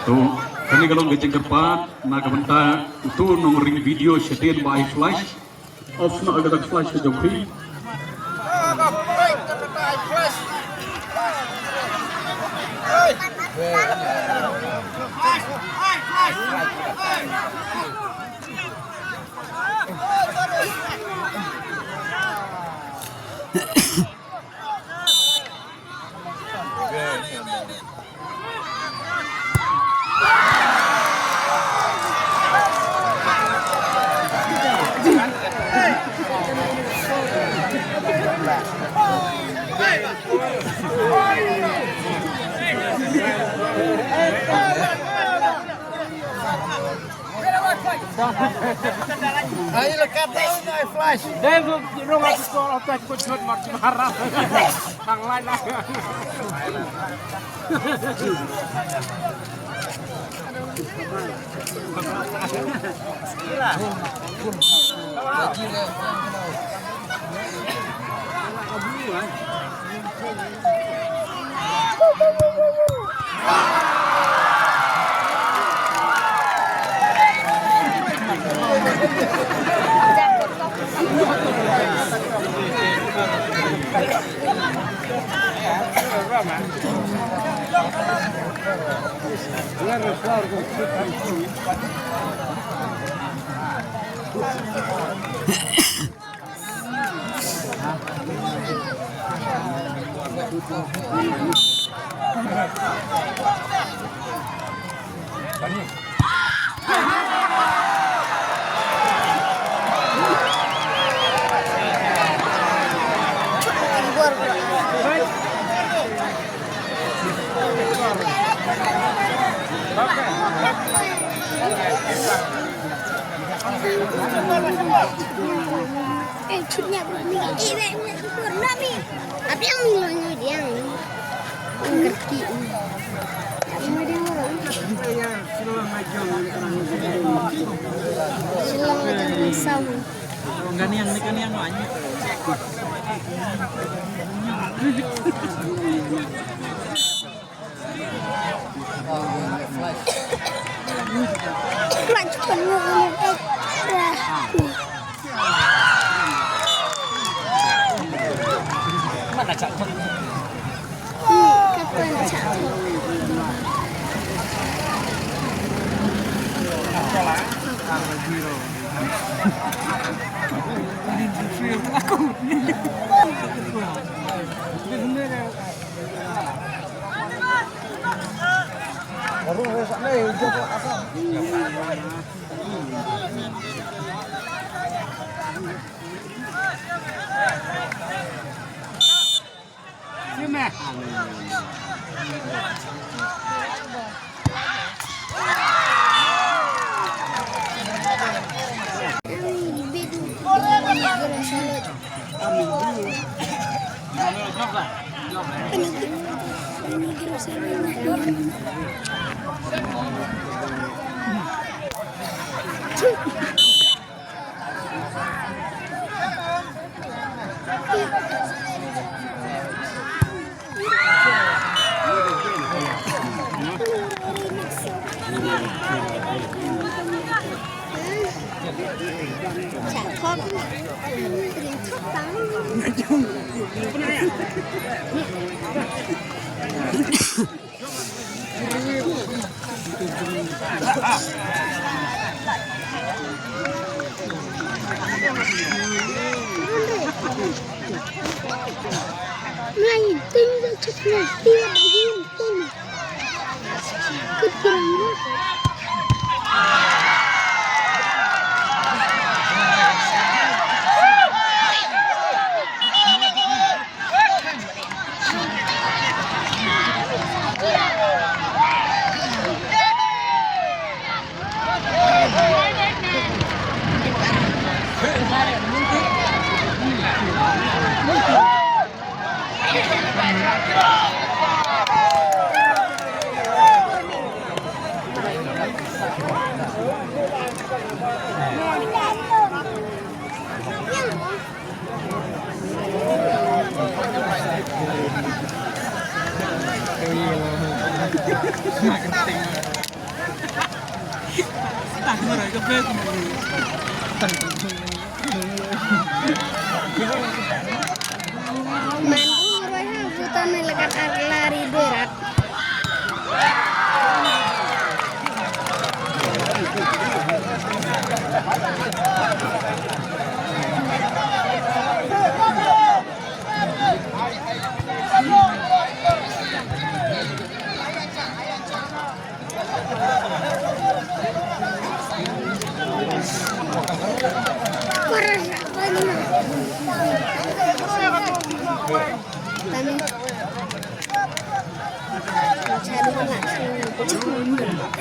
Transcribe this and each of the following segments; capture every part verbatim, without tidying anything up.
To, kane ka long ka jingkyrpad na ka bynta uto u nongring video shatei bai flash. Off noh ïa ka flash ka jong phi. Ai, la kata un ai flash. Dai bu rong aku skor otak ku chut mat marah. Tang lai lai. Eh, chut nya bro, mi. Eh, weh, weh, bro, na mi. Tapi yang mi lo nyo diang. Ngerti. Yang mi diang bro. Silang aja sama. Kaniang ni kaniang banyak. Man u roi ha vuta ne lagat ar lari berat.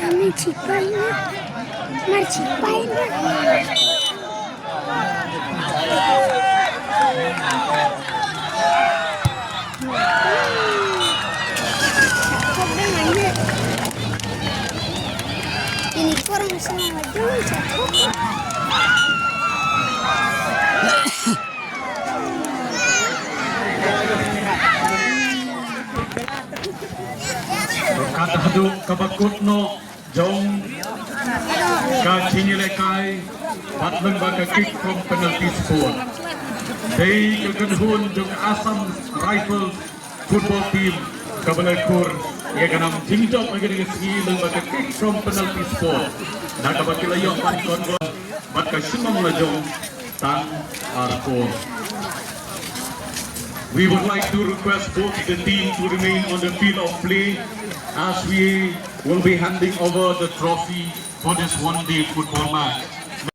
Kami cipai na. Mar cipai na. Ini korang semua dong cakap. Kat haduh ka ba kut noh jong ka jingïalehkai bad lyngba ka kick from penalty spot. Dei ka kynhun jong Assam Rifles football team ka ba la kur ïa ka nam jingjop ha kane ka sngi lyngba ka kick from penalty spot. Na ka ba ki la ïoh ban convert bad ka shnong la jong tang ar kor. We would like to request both the team to remain on the field of play as we will be handing over the trophy for this one-day football match.